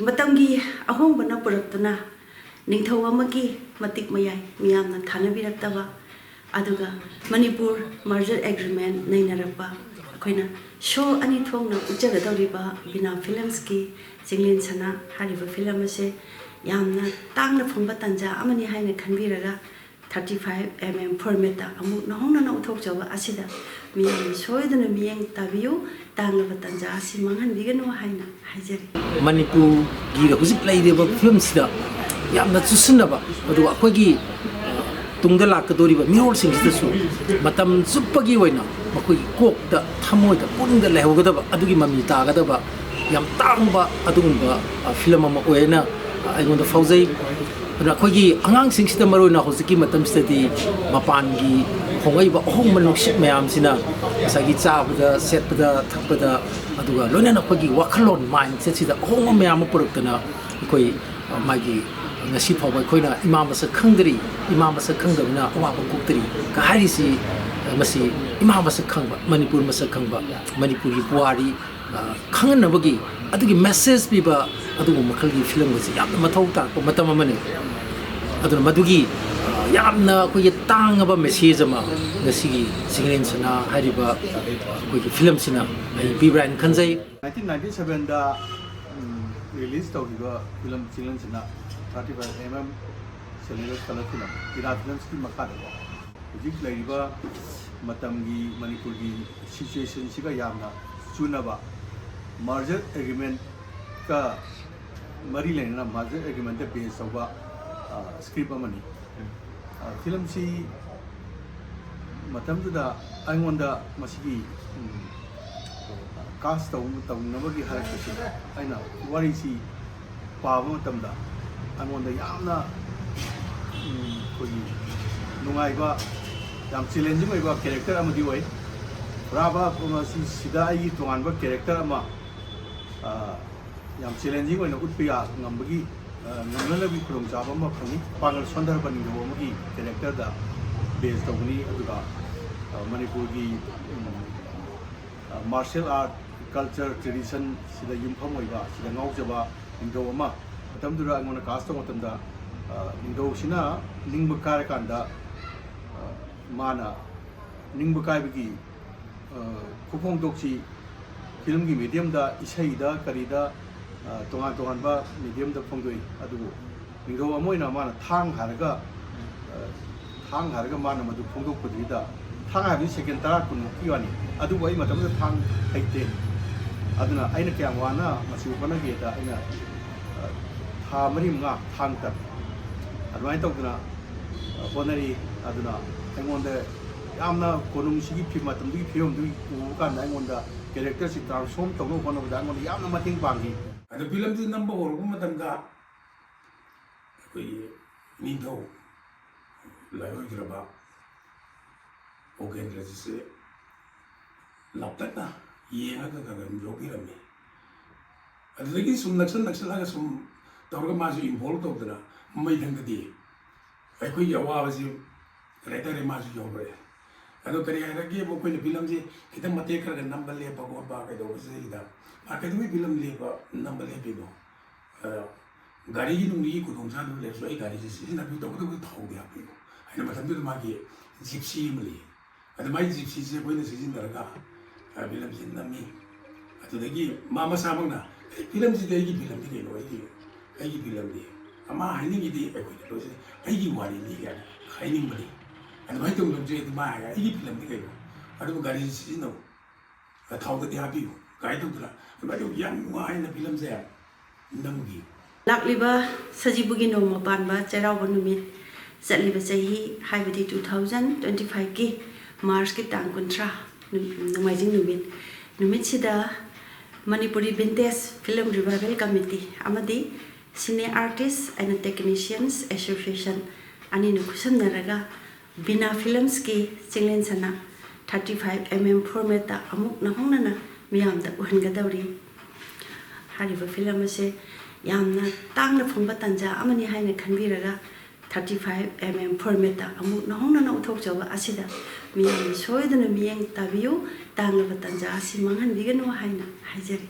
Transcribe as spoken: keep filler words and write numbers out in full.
ꯃꯇꯝꯒꯤ ꯑꯍꯣꯡꯕꯅ ꯄꯨꯔꯛꯇꯨꯅ ꯅꯤꯡꯊꯧ ꯑꯃꯒꯤ ꯃꯇꯤꯛ ꯃꯌꯥꯏ ꯃꯤꯌꯥꯝꯅ ꯊꯥꯅꯕꯤꯔꯛꯇꯕ, ꯑꯗꯨꯒ ꯃꯅꯤꯄꯨꯔ merger agreement ꯅꯩꯅꯔꯛꯄ, ꯑꯩꯈꯣꯏꯅ show ꯑꯅꯤ ꯊꯣꯛꯅ ꯎꯠꯆꯒꯗꯧꯔꯤꯕ ꯕꯤꯅꯥ Filmsꯀꯤ ꯆꯤꯡꯂꯦꯟ ꯁꯅꯥ ꯍꯥꯏꯔꯤꯕ film ꯑꯁꯦ ꯌꯥꯝꯅ ꯇꯥꯡꯅ ꯐꯪꯕ ꯇꯥꯟꯖꯥ ꯑꯃꯅꯤ ꯍꯥꯏꯅ ꯈꯟꯕꯤꯔꯒ thirty five mm formatꯇ ꯑꯃꯨꯛ ꯅꯧꯍꯧꯅꯅ ꯎꯠꯊꯣꯛꯆꯕ ꯑꯁꯤꯗ ꯃꯤꯌꯥꯝꯅ ꯁꯣꯏꯗꯅ ꯃꯤꯠꯌꯦꯡ ꯇꯥꯕꯤꯌꯨ, ꯇꯥꯡꯂꯕ ꯇꯥꯟꯖꯥ ꯑꯁꯤ ꯃꯥꯡꯍꯟꯕꯤꯒꯅꯨ ꯍꯥꯏꯅ ꯍꯥꯏꯖꯔꯤ꯫ ꯃꯅꯤꯄꯨꯔꯒꯤ ꯍꯧꯖꯤꯛ ꯂꯩꯔꯤꯕ ꯐꯤꯕꯝꯁꯤꯗ ꯌꯥꯝꯅ ꯆꯨꯁꯤꯟꯅꯕ, ꯑꯗꯨꯒ ꯑꯩꯈꯣꯏꯒꯤ, ꯑ, ꯇꯨꯡꯗ ꯂꯥꯛꯀꯗꯧꯔꯤꯕ ꯃꯤꯔꯣꯜꯁꯤꯡꯁꯤꯗꯁꯨ ꯃꯇꯝ ꯆꯨꯞꯄꯒꯤ ꯑꯣꯏꯅ ꯃꯈꯣꯏꯒꯤ ꯀꯣꯛꯇ, ꯊꯃꯣꯏꯗ, ꯄꯨꯛꯅꯤꯡꯗ ꯂꯩꯍꯧꯒꯗꯕ, ꯑꯗꯨꯒꯤ ꯃꯃꯤ ꯇꯥꯒꯗꯕ ꯌꯥꯝ ꯇꯥꯡꯕ ꯑꯗꯨꯒꯨꯝꯕ, ꯑ, ꯐꯤꯂꯝ ꯑꯃ ꯑꯣꯏꯅ, ꯑ, ꯑꯩꯉꯣꯟꯗ ꯐꯥꯎꯖꯩ꯫ ꯑꯗꯨꯅ ꯑꯩꯈꯣꯏꯒꯤ ꯑꯉꯥꯡꯁꯤꯡꯁꯤꯗ ꯃꯔꯨꯑꯣꯏꯅ ꯍꯧꯖꯤꯛꯀꯤ ꯃꯇꯝꯁꯤꯗꯗꯤ ꯃꯄꯥꯟꯒꯤ ꯍꯣꯡꯂꯛꯏꯕ ꯑꯍꯣꯡꯕ ꯅꯨꯡꯁꯤꯠ ꯃꯌꯥꯝꯁꯤꯅ ꯉꯁꯥꯏꯒꯤ ꯆꯥꯕꯗ, ꯁꯦꯠꯄꯗ, ꯊꯛꯄꯗ, ꯑꯗꯨꯒ ꯂꯣꯏꯅꯅ ꯑꯩꯈꯣꯏꯒꯤ ꯋꯥꯈꯜꯂꯣꯟ, mindsetꯁꯤꯗ ꯑꯍꯣꯡꯕ ꯃꯌꯥꯝ ꯑꯃ ꯄꯨꯔꯛꯇꯅ ꯑꯩꯈꯣꯏ, ꯑ, ꯃꯥꯒꯤ ꯉꯁꯤ ꯐꯥꯎꯕ ꯑꯩꯈꯣꯏꯅ ꯏꯃꯥ ꯃꯁꯛ ꯈꯪꯗ꯭ꯔꯤ, ꯏꯃꯥ ꯃꯁꯛ ꯈꯪꯗꯕꯅ ꯑꯋꯥꯕ ꯀꯣꯛꯇ꯭ꯔꯤ ꯀ ꯍꯥꯏꯔꯤꯁꯤ, ꯑ, ꯃꯁꯤ ꯏꯃꯥ ꯃꯁꯛ ꯈꯪꯕ, ꯃꯅꯤꯄꯨꯔ ꯃꯁꯛ ꯈꯪꯕ, ꯃꯅꯤꯄꯨꯔꯒꯤ ꯄꯨꯋꯥꯔꯤ, ꯑ, ꯈꯪꯍꯟꯅꯕꯒꯤ ꯑꯗꯨꯒꯤ message ꯄꯤꯕ ꯑꯗꯨꯒꯨꯝꯕ ꯃꯈꯜꯒꯤ ꯐꯤꯂꯝꯒꯁꯦ ꯌꯥꯝꯅ ꯃꯊꯧ ꯇꯥꯔꯛꯄ ꯃꯇꯝ ꯑꯃꯅꯤ꯫ ꯑꯗꯨꯅ ꯃꯗꯨꯒꯤ, ꯑ, ꯌꯥꯝꯅ ꯑꯩꯈꯣꯏꯒꯤ ꯇꯥꯡꯉꯕ message ꯑꯃ ꯉꯁꯤꯒꯤ ꯆꯤꯡꯂꯦꯟ ꯁꯅꯥ ꯍꯥꯏꯔꯤꯕ ꯑꯩꯈꯣꯏꯒꯤ ꯐꯤꯂꯝꯁꯤꯅ ꯑꯩ ꯄꯤꯕ꯭ꯔꯥ ꯍꯥꯏꯅ ꯈꯟꯖꯩ꯫ Nineteen ninety sevenꯗ release ꯇꯧꯈꯤꯕ ꯐꯤꯂꯝ ꯆꯤꯡꯂꯦꯟ ꯁꯅꯥ thirty five mm celluloid colour film ꯕꯤꯅꯥ Filmsꯀꯤ ꯃꯈꯥꯗꯀꯣ, ꯍꯧꯖꯤꯛ ꯂꯩꯔꯤꯕ ꯃꯇꯝꯒꯤ ꯃꯅꯤꯄꯨꯔꯒꯤ situationꯁꯤꯒ ꯌꯥꯝꯅ ꯆꯨꯅꯕ merger agreementꯀ ꯃꯔꯤ ꯂꯩꯅꯅ merger agreementꯇ base ꯇꯧꯕ, ꯑ, script ꯑꯃꯅꯤ꯫ ꯑ, ꯐꯤꯂꯝꯁꯤ ꯃꯇꯝꯗꯨꯗ ꯑꯩꯉꯣꯟꯗ ꯃꯁꯤꯒꯤ, ꯎꯝ, cast ꯇꯧ-, ꯇꯧꯅꯕꯒꯤ ꯍꯥꯏꯔꯛꯄꯁꯤꯗ ꯑꯩꯅ ꯋꯥꯔꯤꯁꯤ ꯄꯥꯕ ꯃꯇꯝꯗ ꯑꯩꯉꯣꯟꯗ ꯌꯥꯝꯅ, ꯎꯝ, ꯑꯩꯈꯣꯏꯒꯤ ꯅꯨꯡꯉꯥꯏꯕ, ꯌꯥꯝ challenging ꯑꯣꯏꯕ character ꯑꯃꯗꯤ ꯑꯣꯏ꯫ ꯄꯨꯔꯥ ꯃꯁꯤ ꯁꯤꯗ ꯑꯩꯒꯤ ꯇꯣꯉꯥꯟꯕ character ꯑꯃ, ꯑ, ꯌꯥꯝ challenging ꯑꯣꯏꯅ ꯎꯠꯄ ꯌꯥ-, ꯉꯝꯕꯒꯤ, ꯑ, ꯉꯝꯅꯅꯕꯒꯤ ꯈꯨꯗꯣꯡꯆꯥꯕ ꯑꯃ ꯐꯪꯉꯤ꯫ ꯄꯥꯡꯒꯜ ꯁꯣꯟꯊꯔꯕ ꯅꯤꯡꯊꯧ ꯑꯃꯒꯤ characterꯗ base ꯇꯧꯕꯅꯤ꯫ ꯑꯗꯨꯒ, ꯑ, ꯃꯅꯤꯄꯨꯔꯒꯤ, ꯎꯝ, ꯑ, martial art culture traditionꯁꯤꯗ ꯌꯨꯝꯐꯝ ꯑꯣꯏꯕ, ꯁꯤꯗ ꯉꯥꯎꯖꯕ ꯅꯤꯡꯊꯧ ꯑꯃ ꯃꯇꯝꯗꯨꯗ ꯑꯩꯉꯣꯟꯗ ꯀꯥꯁ ꯇꯧꯕ ꯃꯇꯝꯗ, ꯑ, ꯅꯤꯡꯊꯧꯁꯤꯅ ꯅꯤꯡꯕ ꯀꯥꯏꯔꯀꯥꯟꯗ, ꯑ, ꯃꯥꯅ ꯅꯤꯡꯕ ꯀꯥꯏꯕꯒꯤ, ꯑ, ꯈꯨꯐꯣꯡꯗꯣꯛꯁꯤ ꯐꯤꯂꯝꯒꯤ ꯃꯦꯗꯤꯌꯝꯗ, ꯏꯁꯩꯗ, ꯀꯔꯤꯗ, ꯑ, ꯇꯣꯉꯥꯟ ꯇꯣꯉꯥꯟꯕ ꯃꯦꯗꯤꯌꯝꯗ ꯐꯣꯡꯗꯣꯛꯏ꯫ ꯑꯗꯨꯕꯨ ꯅꯤꯡꯊꯧ ꯑꯃ ꯑꯣꯏꯅ ꯃꯥꯅ ꯊꯥꯡ ꯍꯥꯏꯔꯒ, ꯑ, ꯊꯥꯡ ꯍꯥꯏꯔꯒ ꯃꯥꯅ ꯃꯗꯨ ꯐꯣꯡꯗꯣꯛꯄꯗꯨꯗ, ꯊꯥꯡ ꯍꯥꯏꯕꯗꯤ ꯁꯦꯀꯦꯟ ꯇꯔꯥ ꯀꯨꯟꯃꯨꯛꯀꯤ ꯋꯥꯅꯤ꯫ ꯑꯗꯨꯕꯨ ꯑꯩ ꯃꯇꯝꯗꯨꯗ ꯊꯥꯡ ꯍꯩꯇꯦ꯫ ꯑꯗꯨꯅ ꯑꯩꯅ ꯀꯌꯥꯝ ꯋꯥꯅ ꯃꯁꯤ ꯍꯣꯠꯅꯒꯦꯗ, ꯑꯩꯅ, ꯑ, ꯊꯥ ꯃꯔꯤ ꯃꯉꯥ ꯊꯥꯡ ꯇꯝꯃꯤ꯫ ꯑꯗꯨꯃꯥꯏꯅ ꯇꯧꯗꯅ, ꯑ, ꯍꯣꯠꯅꯔꯤ꯫ ꯑꯗꯨꯅ ꯑꯩꯉꯣꯟꯗ ꯌꯥꯝꯅ ꯀꯣꯅꯨꯡꯁꯤꯒꯤ ꯐꯤ-, ꯃꯇꯝꯗꯨꯒꯤ ꯐꯤꯕꯝꯗꯨ ꯎꯕ ꯀꯥꯟꯗ ꯑꯩꯉꯣꯟꯗ ꯀꯦꯔꯦꯛꯇꯔꯁꯤ ꯇ꯭ꯔꯥꯟꯁꯐꯣꯔꯝ ꯇꯧꯅꯕ ꯍꯣꯠꯅꯕꯗ ꯑꯩꯉꯣꯟꯗ ꯌꯥꯝꯅ ꯃꯇꯦꯡ ꯄꯥꯡꯈꯤ꯫ ꯑꯗꯣ ꯐꯤꯂꯝꯁꯤ ꯅꯝꯕ ꯍꯧꯔꯛꯄ ꯃꯇꯝꯗ ꯑꯩꯈꯣꯏꯒꯤ ꯅꯤꯡꯊꯧ ꯂꯥꯏꯑꯣꯏꯈ꯭ꯔꯕ ꯑꯣꯒꯦꯟꯗ꯭ꯔꯖꯤꯠꯁꯦ ꯂꯥꯞꯇꯛꯅ ꯌꯦꯡꯉꯒ ꯈꯔ ꯈꯔ ꯂꯧꯕꯤꯔꯝꯃꯤ꯫ ꯑꯗꯨꯗꯒꯤ ꯁꯨꯝ ꯅꯛꯁꯜ ꯅꯛꯁꯜꯂꯒ ꯁꯨꯝ ꯇꯧꯔꯒ ꯃꯥꯁꯨ ꯏꯟꯚꯣꯜꯕ ꯇꯧꯗꯅ ꯃꯃꯩ ꯊꯪꯗꯗꯤ ꯑꯩꯈꯣꯏꯒꯤ ꯑꯋꯥꯕꯁꯤ ꯀꯔꯤ ꯍꯥꯏꯇꯥꯔꯦ, ꯃꯥꯁꯨ ꯌꯥꯎꯔꯛꯑꯦ꯫ ꯑꯗꯣ ꯀꯔꯤ ꯍꯥꯏꯔꯒꯦꯕꯨ, ꯑꯩꯈꯣꯏꯅ ꯐꯤꯂꯝꯁꯤ ꯈꯤꯇꯪ ꯃꯇꯦꯛ ꯈꯔꯒ ꯅꯝꯕ ꯂꯦꯞꯄ ꯈꯣꯠꯄ ꯀꯩꯗꯧꯕꯁꯤꯗꯩꯗ ꯃꯥ ꯀꯩꯗꯧꯕꯩ ꯐꯤꯂꯝ ꯂꯦꯞꯄ, ꯅꯝꯕ ꯂꯦꯞꯄꯤꯅꯣ? ꯑ, ꯒꯥꯔꯤꯒꯤ ꯅꯨꯡꯒꯤ ꯈꯨꯗꯣꯡꯆꯥꯗꯕ ꯂꯩꯔꯁꯨ ꯑꯩ ꯒꯥꯔꯤꯁꯦ ꯁꯤꯖꯤꯟꯅꯕꯤꯌꯨ, ꯇꯧꯕꯇꯕꯨ ꯊꯥꯎꯗꯤ ꯍꯥꯞꯄꯤꯌꯨ ꯍꯥꯏꯅ ꯃꯇꯝꯗꯨꯗ ꯃꯥꯒꯤ ꯖꯤꯞꯁꯤ ꯑꯃ ꯂꯩ꯫ ꯑꯗꯨ ꯃꯥꯒꯤ ꯖꯤꯞꯁꯤꯁꯦ ꯑꯩꯈꯣꯏꯅ ꯁꯤꯖꯤꯟꯅꯔꯒ, ꯑ, ꯐꯤꯂꯝꯁꯤ ꯅꯝꯃꯤ꯫ ꯑꯗꯨꯗꯒꯤ ꯃꯥ ꯃꯁꯥꯃꯛꯅ, "ꯑꯦ, ꯐꯤꯂꯝꯁꯤꯗꯤ ꯑꯩꯒꯤ ꯐꯤꯂꯝꯅꯤ ꯀꯩꯅꯣ, ꯑꯩꯒꯤ, ꯑꯩꯒꯤ ꯐꯤꯂꯝꯅꯤ꯫ ꯃꯥ ꯍꯥꯏꯅꯤꯡꯉꯤꯗꯤ ꯑꯩꯈꯣꯏꯅ ꯂꯣꯏꯁꯤꯜꯂꯤ, ꯑꯩꯒꯤ ꯋꯥꯔꯤꯅꯤ" ꯀꯥꯏꯅ ꯍꯥꯏꯅꯤꯡꯕꯅꯤ꯫ ꯑꯗꯨꯃꯥꯏꯅ ꯇꯧꯗꯕꯁꯦ ꯑꯗꯨ ꯃꯥ ꯍꯥꯏꯔꯒ, "ꯑꯩꯒꯤ ꯐꯤꯂꯝꯅꯤ ꯀꯩꯅꯣ, ꯑꯗꯨꯕꯨ ꯒꯥꯔꯤꯁꯤ ꯁꯤꯖꯤꯟꯅꯧ, ꯊꯥꯎꯗꯗꯤ ꯍꯥꯞꯄꯤꯌꯨ" ꯀꯥꯏꯅ ꯇꯧꯗꯅ ꯑꯗꯨꯃꯥꯏꯅ ꯇꯧ-, ꯌꯥꯝ ꯅꯨꯡꯉꯥꯏꯅ ꯐꯤꯂꯝꯁꯦ ꯅꯝꯈꯤ꯫ ꯂꯥꯛꯂꯤꯕ ꯁꯖꯤꯕꯨꯒꯤ ꯅꯣꯡꯃ ꯄꯥꯟꯕ ꯆꯩꯔꯥꯎꯕ ꯅꯨꯃꯤꯠ, ꯆꯠꯂꯤꯕ ꯆꯍꯤ, ꯍꯥꯏꯕꯗꯤ two thousand twenty five ꯀꯤ ꯃꯥꯔꯆꯀꯤ ꯇꯥꯡ ꯀꯨꯟꯊ꯭ꯔꯥ, ꯅꯨ-, ꯅꯣꯡꯃꯥꯏꯖꯤꯡ ꯅꯨꯃꯤꯠ, ꯅꯨꯃꯤꯠꯁꯤꯗ Manipuri vintage film revival committee ꯑꯃꯗꯤ ꯁꯤꯅꯦ ꯑꯥꯔꯇꯤꯁ ꯑꯦꯟ ꯇꯦꯛꯅꯤꯁꯤꯌꯟꯁ ꯑꯦꯁꯣꯁꯤꯌꯦꯁꯟ ꯑꯅꯤꯅ ꯈꯨꯠꯁꯝꯅꯔꯒ ꯕꯤꯅꯥ ꯐꯤꯂꯝꯁꯀꯤ ꯆꯤꯡꯂꯦꯟ ꯁꯅꯥ thirty five mm formatꯇ ꯑꯃꯨꯛ ꯅꯧꯍꯧꯅꯅ ꯃꯤꯌꯥꯝꯗ ꯎꯍꯟꯒꯗꯧꯔꯤ꯫ ꯍꯥꯏꯔꯤꯕ ꯐꯤꯂꯝ ꯑꯁꯦ ꯌꯥꯝꯅ ꯇꯥꯡꯅ ꯐꯪꯕ ꯇꯥꯟꯖꯥ ꯑꯃꯅꯤ ꯍꯥꯏꯅ ꯈꯟꯕꯤꯔꯒ, thirty five mm formatꯇ ꯑꯃꯨꯛ ꯅꯧꯍꯧꯅꯅ ꯎꯠꯊꯣꯛꯆꯕ ꯑꯁꯤꯗ ꯃꯤꯌꯥꯝꯅ ꯁꯣꯏꯗꯅ ꯃꯤꯠꯌꯦꯡ ꯇꯥꯕꯤꯌꯨ, ꯇꯥꯡꯂꯕ ꯇꯥꯟꯖꯥ ꯑꯁꯤ ꯃꯥꯡꯍꯟꯕꯤꯒꯅꯨ ꯍꯥꯏꯅ ꯍꯥꯏꯖꯔꯤ꯫